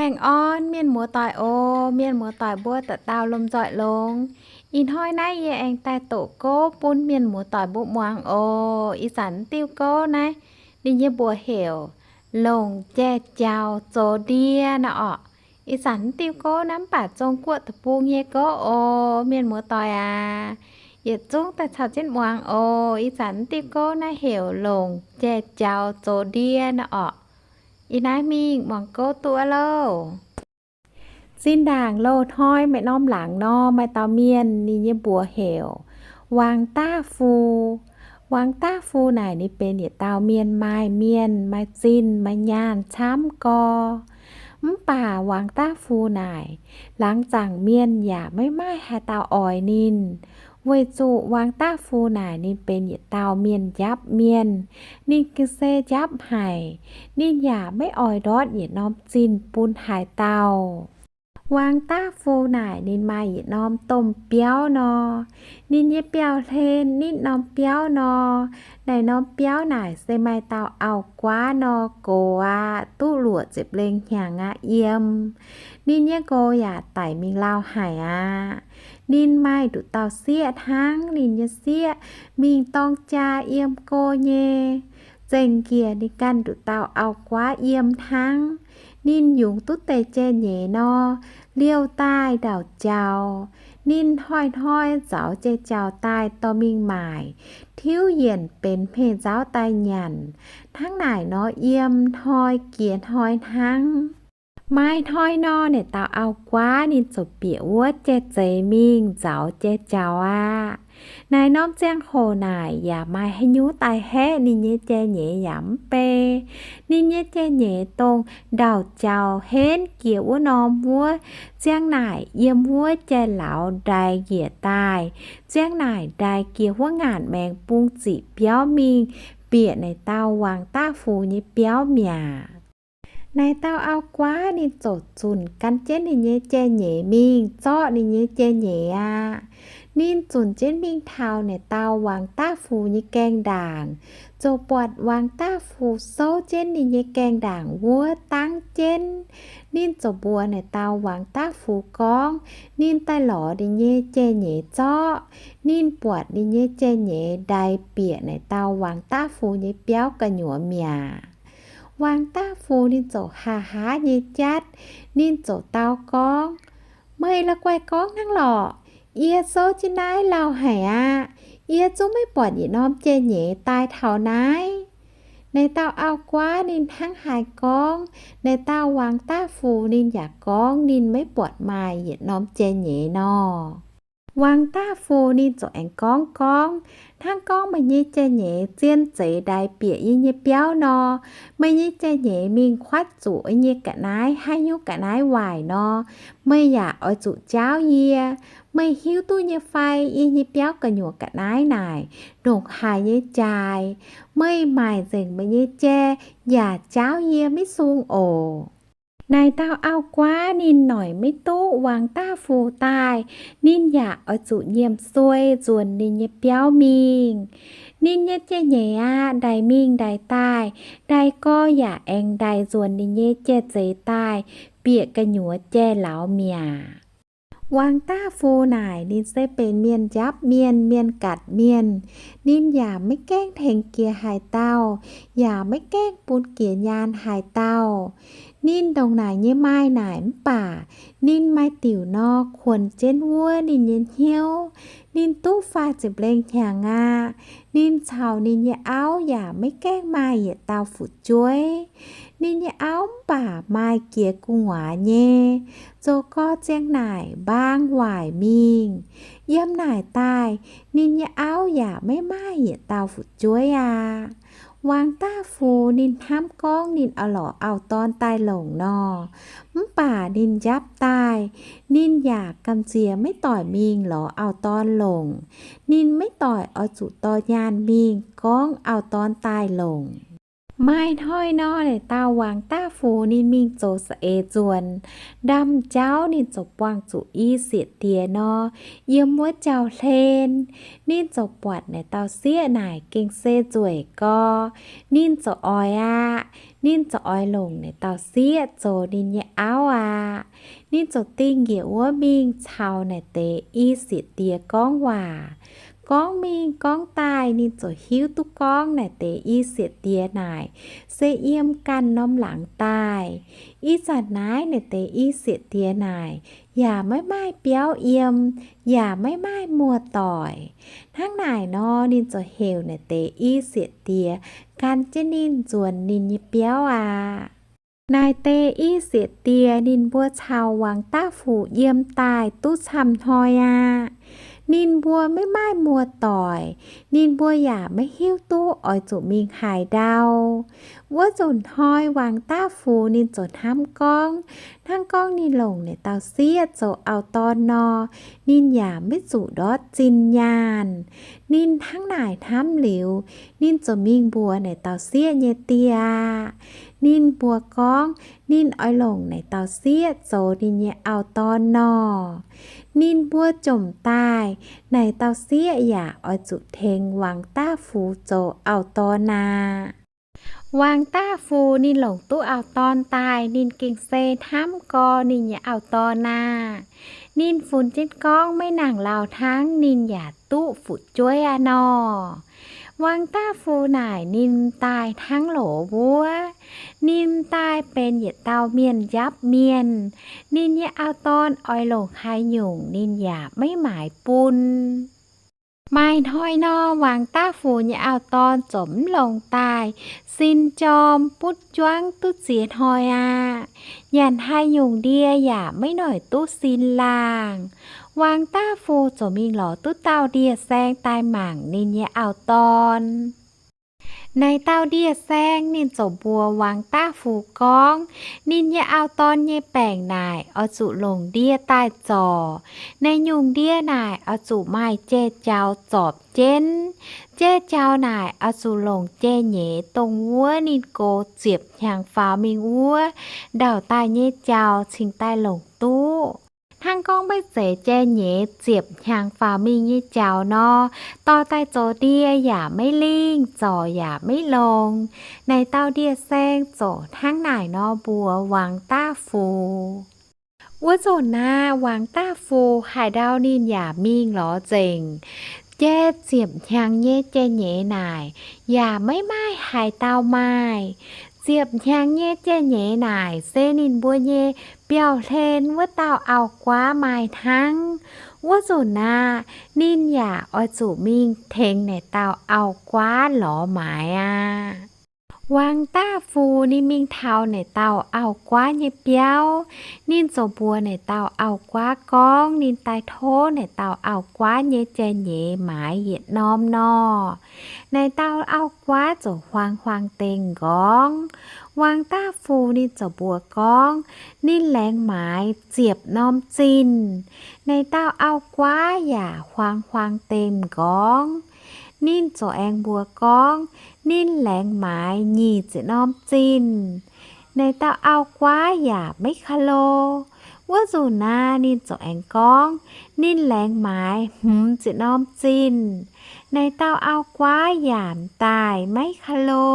Baengh orn mienh muoz-doic oc. Mienh muoz-doic mbuo dauh dauh lomh nzoih longx. Ih hnoi naaiv yie aengx daaih doqc gouv bun mienh muoz-doic mbuo muangx oc. Ih zanc diuh gouv naaiv ninh nyei mbuox heuc longc jai-jaux zoux ndie nor orqc. Ih zanc diuh gouv naaiv mv baac Zong-Guoqv deic-bung nyei gouv oc. Mienh muoz-doic aac, yietc zungv daaih caux jienv muangx oc. Ih zanc diuh gouv naaiv heuc longc jai-jaux zoux ndie nor orqc. Ih naaiv mingh muangx gouv duqv louh. Zinh ndaangc loz-hnoi maaih norm laangz nor, maaih dauh mienh ninh nyei mbuox heuc Wang Daqv Fu. Wang Daqv Fu naaic ninh benx yietc dauh mienh maaih mienh, maaih zinh maaih nyaanh camv gorx. Mv baac Wang Daqv Fu naaic, laangz zaangc mienh yaac maiv maaih haaix dauh oix ninh. Weic zuqc Wang Daqv Fu naaic ninh benx yietc dauh mienh njapv mienh. Ninh ga'sie njapv haic. Ninh yaac maiv oix ndortv yietc norm zinh bun haaix dauh. Wang Daqv Fu naaic ninh maaih yietc norm domh biauv nor. Ninh nyei biauv-hlen nitv norm biauv nor. Naaic norm biauv naaic se maaih dauh auv-guaav nor, gox aqv, duqv luoqc ziepc lengh hnyangx aqv, yiem. Ninh nyei nqox yaac daic mingh lauh haic aqv. Ninh maaih nduqc dauh sieqv hnangv. Ninh nyei sieqv mingh dorng jaa yiem go nyei. Zengc njiec ninh ganh nduqc dauh auv-guaav yiem hnangv. Ninh yungz duqv deix jai-nyeiz nor, liouh daaih ndauc jaux. Ninh hnoi-hnoi nzauz jai-jaux daaih dorh mingh maaic, tiuv yienc benx hmei nzauv daaih nyanc. Hnangv naaic nor yiem hnoi jiex hnoi hnangv. Maaih hnoi nor, naaic dauh auv-guaav ninh ziouc bieqc wuov jai-zeix mingh nzauz jai-jaux aqv. Naaic norm ziangh hoc naaic yaac maaih haaix nyungc daaih haeqv ninh nyei jai-nyeiz yaac mv bei. Ninh nyei jai-nyeiz dongh ndauc jaux henv jiex wuov norm wuov. Ziang naaic yiem wuov jai-lauz ndaix njiec daaih. Ziang naaic ndaix jiex wuov ngaanc maengx bung ziqc biauv mingh bieqc naaic dauh Wang Daqv Fu nyei biauv mi'aqv. Naaic dauh auv-guaav ninh ziouc zunc gan jienv ninh nyei jai-nyeiz mingh zorqv ninh nyei jai-nyeiz aqv. Ninh zunc jienv mingh taux naaic dauh Wang Daqv Fu nyei gaengh ndaangc, ziouc buatc Wang Daqv Fu souv jienv ninh nyei gaengh ndaangc wuov dangv jienv. Ninh ziouc mbuox naaic dauh Wang Daqv Fu gorngv ninh daaih lorz ninh nyei jai-nyeiz zorqv. Ninh buatc ninh nyei jai-nyeiz ndaix bieqc naaic dauh Wang Daqv Fu nyei biauv gu'nyuoz mi'aqv. Wang Daqv Fu ninh ziouc haaix haaix nyei jatv, ninh ziouc dau gorngv, Meih la'guaih gorngv hnangv lorqc. Yie souv jienv naaiv lauh haic aqv. Yie zungv maiv buatc yietc norm jai-nyeiz daaih taux naaiv. Naaic dauh auv-guaav ninh hnangv haaix gorngv, naaic dauh Wang Daqv Fu ninh yaac gorngv ninh maiv buatc maaih yietc norm jai-nyeiz nor. Wang Daqv Fu ninh ziouc aengx gorngv gorngv, Hnangv gorngv meih nyei jai-nyeiz zien zeiz ndaix bieqc yie nyei biauv nor, meih nyei jai-nyeiz mingh kuatv zuqc yie nyei ga'naaiv haaix nyungc ga'naaiv waaic nor, meih yaac oix zuqc jaauv yie. Meih hiuv duqv nyei fai yie nyei biauv gu'nyuoz ga'naaiv naaic ndongc haaix nyei jaaix? Meih maaic nzengc meih nyei jai yaac jaauv yie maiv sung oc. Naaic dauh auv-guaav ninh noic maiv duqv Wang Daqv Fu daaih, ninh yaac oix zuqc nyiemc suei nzuonx ninh nyei biauv mingh. Ninh nyei jai-nyeiz aqv, ndaix mingh ndaix daaih, ndaix gorx yaac aengx ndaix nzuonx ninh nyei jai-zeix daaih, bieqc gu'nyuoz jai-lauz mi'aqv. Wang Daqv Fu naaic ninh se benx mienh njapv mienh, mienh gatc mienh. Ninh yaac maiv gaengh tengx jiex haaix dauh, yaac maiv gaengh bun jiex nyaanh haaix dauh. Ninh ndongc naaic nyei maaih naaic mv baac ninh maaih diuc nor kuonx jienv wuov ninh nyei hnyouv. Ninh duqv faah ziepc lengh hnyangx aqv. Ninh caux ninh nyei auv yaac maiv gaengh maaih yietc dauh fu'jueiv. Ninh nyei auv mv baac maaih jiex gu'nguaaz nyei. Zoux gorx ziang naaic mbaang waaic mingh. Yiem naaic daaih, ninh nyei auv yaac maiv maaih yietc dauh fu'jueiv aqv. Wang Daqv Fu ninh hnamv gorngv ninh oix lorz auv-dorn daaih longc nor, mv baac ninh njapv daaih, ninh yaac gamh nziex maiv doic mingh lorz auv-dorn longc. Ninh maiv doic oix zuqc dorh nyaanh mingh gorngv auv-dorn daaih longc. Maaih hnoi nor, naaic dauh Wangc Daav Fux ninh mingh zoux za'eix nzuonx, ndaamv-jauv ninh ziouc buangh zuqc i sieqv diex nor, yiem wuov jauv hlen. Ninh ziouc buatc naaic dauh sieqv naaic gengh se nzueic gau. Ninh ziouc oix aqv. Ninh ziouc oix longc naaic dauh sieqv zoux ninh nyei auv aqv. Ninh ziouc dingh njiec wuov mingh caux naaic deix i sieqv diex gorngv waac. Gorngv mingh gorngv daaih, ninh ziouc hiuv duqv gorngv naaic deix i sieqv diex naaic se yiem ganh norm laangz daaih. Ih zanc naaiv naaic deix i sieqv diex naaic yaac maiv maaih biauv yiem, yaac maiv maaih muoz-doic. Hnangv naaic nor, ninh ziouc heuc naaic deix i sieqv diex gan jienv ninh nzuonx ninh nyei biauv aqv. Naaic deix i sieqv diex ninh mbuo caux Wangc Daav Fux yiem daaih duqv camv hnoi aqv. Ninh mbuo maiv maaih muoz-doic. Ninh mbuo yaac maiv hiuv duqv oix zuqc mingh haaix ndau. Wuov nzunc hnoi Wangc Daav Fux ninh ziouc hnamv gorngv, hnangv gorngv ninh longc naaic dauh sieqv zoux auv-dorn nor, ninh yaac maiv zuqc ndortv zinh nyaanh. Ninh hnangv naaic hnamv liuz, ninh ziouc mingh mbuox naaic dauh sieqv nyei die aqv. Ninh mbuox gorngv ninh oix longc naaic dauh sieqv zoux ninh nyei auv-dorn nor. Ninh mbuo jomc daaih, naaic dauh sieqv yaac oix zuqc tengx Wangc Daav Fux zoux auv-dorn aqv. Wangc Daav Fux ninh longc duqv auv-dorn daaih, ninh gengh se hnamv gau ninh nyei auv-dorn aqv. Ninh funx jienv gorngv maiv nangc lauh hnangv, ninh yaac duqv fu'jueiv aqv nor. Wangc Daav Fux naaic ninh daaih hnangv loz wuov. Ninh daaih benx yietc dauh mienh njapv mienh. Ninh nyei auv-dorn oix longc haaix nyungc ninh yaac maiv maaiz bun. Maaih hnoi nor, Wangc Daav Fux nyei auv-dorn ziouc mv longc daaih sin jorm butv juangv duqv ziex hnoi aqv. Nyanc haaix nyungc ndie yaac maiv noic duqv sin laangh. Wangc Daav Fux ziouc mingh lorz duqv dauh ndie-saeng daaih mangc ninh nyei auv-dorn. Naaic dauh ndie-saeng ninh ziouc mbuox Wangc Daav Fux gorngv, ninh nyei auv-dorn nyei baengc naaic oix zuqc longc ndie daaih zorc. Naaiv nyungc ndie naaic oix zuqc maaih jai-jaux zorpc jienv. Jai-jaux naaic oix zuqc longc jai-nyeiz dongh wuov ninh gox ziepc hnyangx faaux mingh wuov ndau daaih nyei jaux cingx daaih longc duqv. Hnangv gorngv maiv zeiz jai-nyeiz ziepc hnyangx faaux mingh nyei jaux nor, dorh daaih zoux ndie yaac maiv lingh, zorc yaac maiv longx. Naaic dauh ndie-saeng ziouc hnangv naaic nor mbuox Wangc Daav Fux. Wuov nzunc naaic, Wangc Daav Fux haaix ndau ninh yaac mingh lorz nzengc. Jai ziepc hnyangx nyei jai-nyeiz naaic yaac maiv maaih haaix dauh maaih. Ziepc hnyangx nyei jai-nyeiz naaic se ninh mbuo nyei biauv-hlen wuov dauh auv-guaav maaih hnangv. Wuov nzunc naaic, ninh yaac oix zuqc mingh tengx naaic dauh auv-guaav lorz maaiz aqv. Wangc Daav Fux ninh mingh taux naaic dauh auv-guaav nyei biauv. Ninh ziouc mbuox naaic dauh auv-guaav gorngv ninh daaih tov naaic dauh auv-guaav nyei jai-nyeiz maaiz yietc norm nor. Naaic dauh auv-guaav ziouc huaang-huaang dengh m'nqorngv. Wangc Daav Fux ninh ziouc mbuox gorngv ninh laengz maaiz ziepc norm zinh. Naaic dauh auv-guaav yaac huaang-huaang dengh m'nqorngv. Ninh ziouc aengx mbuox gorngv ninh laengz maaiz nyic ziepc norm zinh. Naaic dauh auv-guaav yaac maiv ka'lo. Wuov nzunc naaic ninh ziouc aengx gorngv ninh laengz maaiz hmz ziepc norm zinh. Naaic dauh auv-guaav yaac m'daaih maiv ka'lo.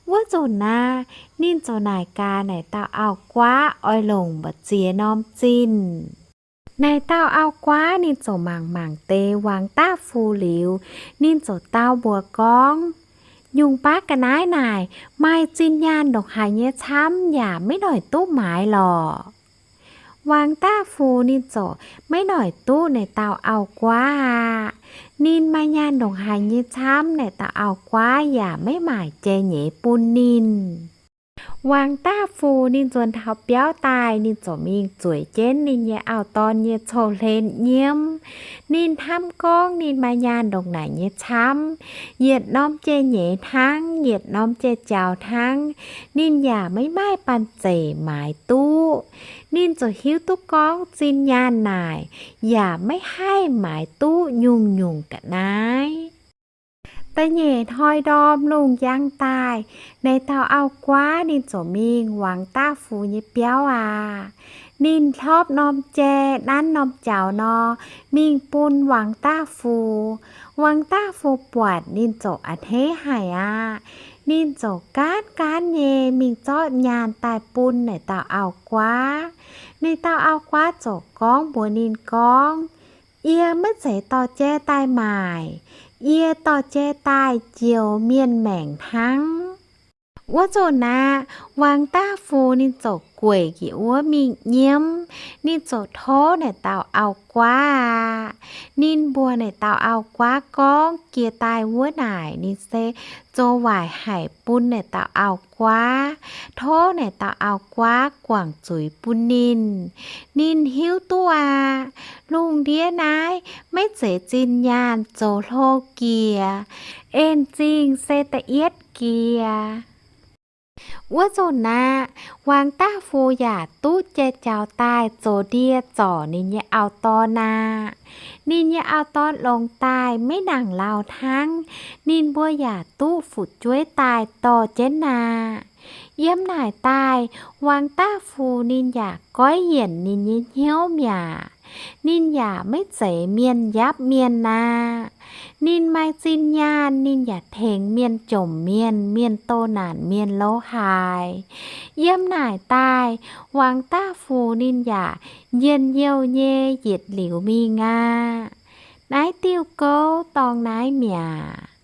Wuov nzunc naaic ninh ziouc naaic gaax naaic dauh auv-guaav oix longc mba'ziex norm zinh. Naaic dauh auv-guaav ninh ziouc mangc mangc deix Wangc Daav Fux liuz, ninh ziouc dau mbuox gorngv, nyungc baav ga'naaiv naaic maaih zinh nyaanh ndongc haaix nyei camv yaac maiv noic duqv maaiz lorqc. Wangc Daav Fux ninh ziouc maiv noic duqv naaic dauh auv-guaav aqv. Ninh maaih nyaanh ndongc haaix nyei camv, naaic dauh auv-guaav yaac maiv maaic jai-nyeiz bun ninh. Wangc Daav Fux ninh nzuonx taux biauv daaih, ninh ziouc mingh zueiz jienv ninh nyei auv-dorn nyei coux-hlen nyiemv. Ninh hnamv gorngv ninh maaih nyaanh ndongc naaic nyei camv, yietc norm jai-nyeiz hnangv, yietc norm jai-jaux hnangv, ninh yaac maiv maaih banh zeic maaiz duqv. Ninh ziouc hiuv duqv gorngv zinh nyaanh naaic yaac maiv haih maaiz duqv nyungc-nyungc ga'naaiv. Da'nyeic hnoi ndorm lungh njang daaih, naaic dauh auv-guaav ninh ziouc mingh Wangc Da'fux nyei biauv aqv. Ninh hlopv norm jai, nanv norm jaux nor, mingh bun Wangc Da'fux. Wangc Da'fux buatc ninh ziouc a'hneiv haic aqv. Ninh ziouc gaanv gaanv nyei mingh zorqv nyaanh daaih bun naaic dauh auv-guaav. Naaic dauh auv-guaav ziouc gorngv mbuox ninh gorngv, Yie maiv zeiz dorh jai daaih maaic. Yie dorh jai daaih njoux mienh maengc hnangv. Wuov zanc naaic, Wangc Da'fux ninh ziouc gueic njiec wuov mingh nyiemv. Ninh ziouc tov naaic dauh auv-guaav aqv. Ninh mbuox naaic dauh auv-guaav gorngv jiex daaih wuov naaic ninh se zoux waaic haic bun naaic dauh auv-guaav, tov naaic dauh auv-guaav guangc zuiz bun ninh. Ninh hiuv duqv aqv. Lungh ndiev naaiv maiv zeiz zinh nyaanh zoux hlo jiex, en zingh se da'yietv jiex. Wuov zanc naaic, Wangc Da'fux yaac duqv jai jaux daaih zoux ndie zorc ninh nyei auv-dorn aqv. Ninh nyei auv-dorn longx daaih maiv nangc lauh hnangv. Ninh mbuo yaac duqv fu'jueiv daaih dorh jienv aqv. Yiem naaic daaih, Wangc Da'fux ninh yaac goiv yienc ninh nyei hnyouv mi'aqv. Ninh yaac maiv zeiz mienh njapv mienh aqv. Ninh maaih zinh nyaanh ninh yaac tengx mienh jomc mienh, mienh doh naanc mienh lo haaix. Yiem naaic daaih, Wangc Da'fux ninh yaac njien-youh nyei yietc liuz mingh aqv. Naaiv diuh gouv dorngx naaiv mi'aqv.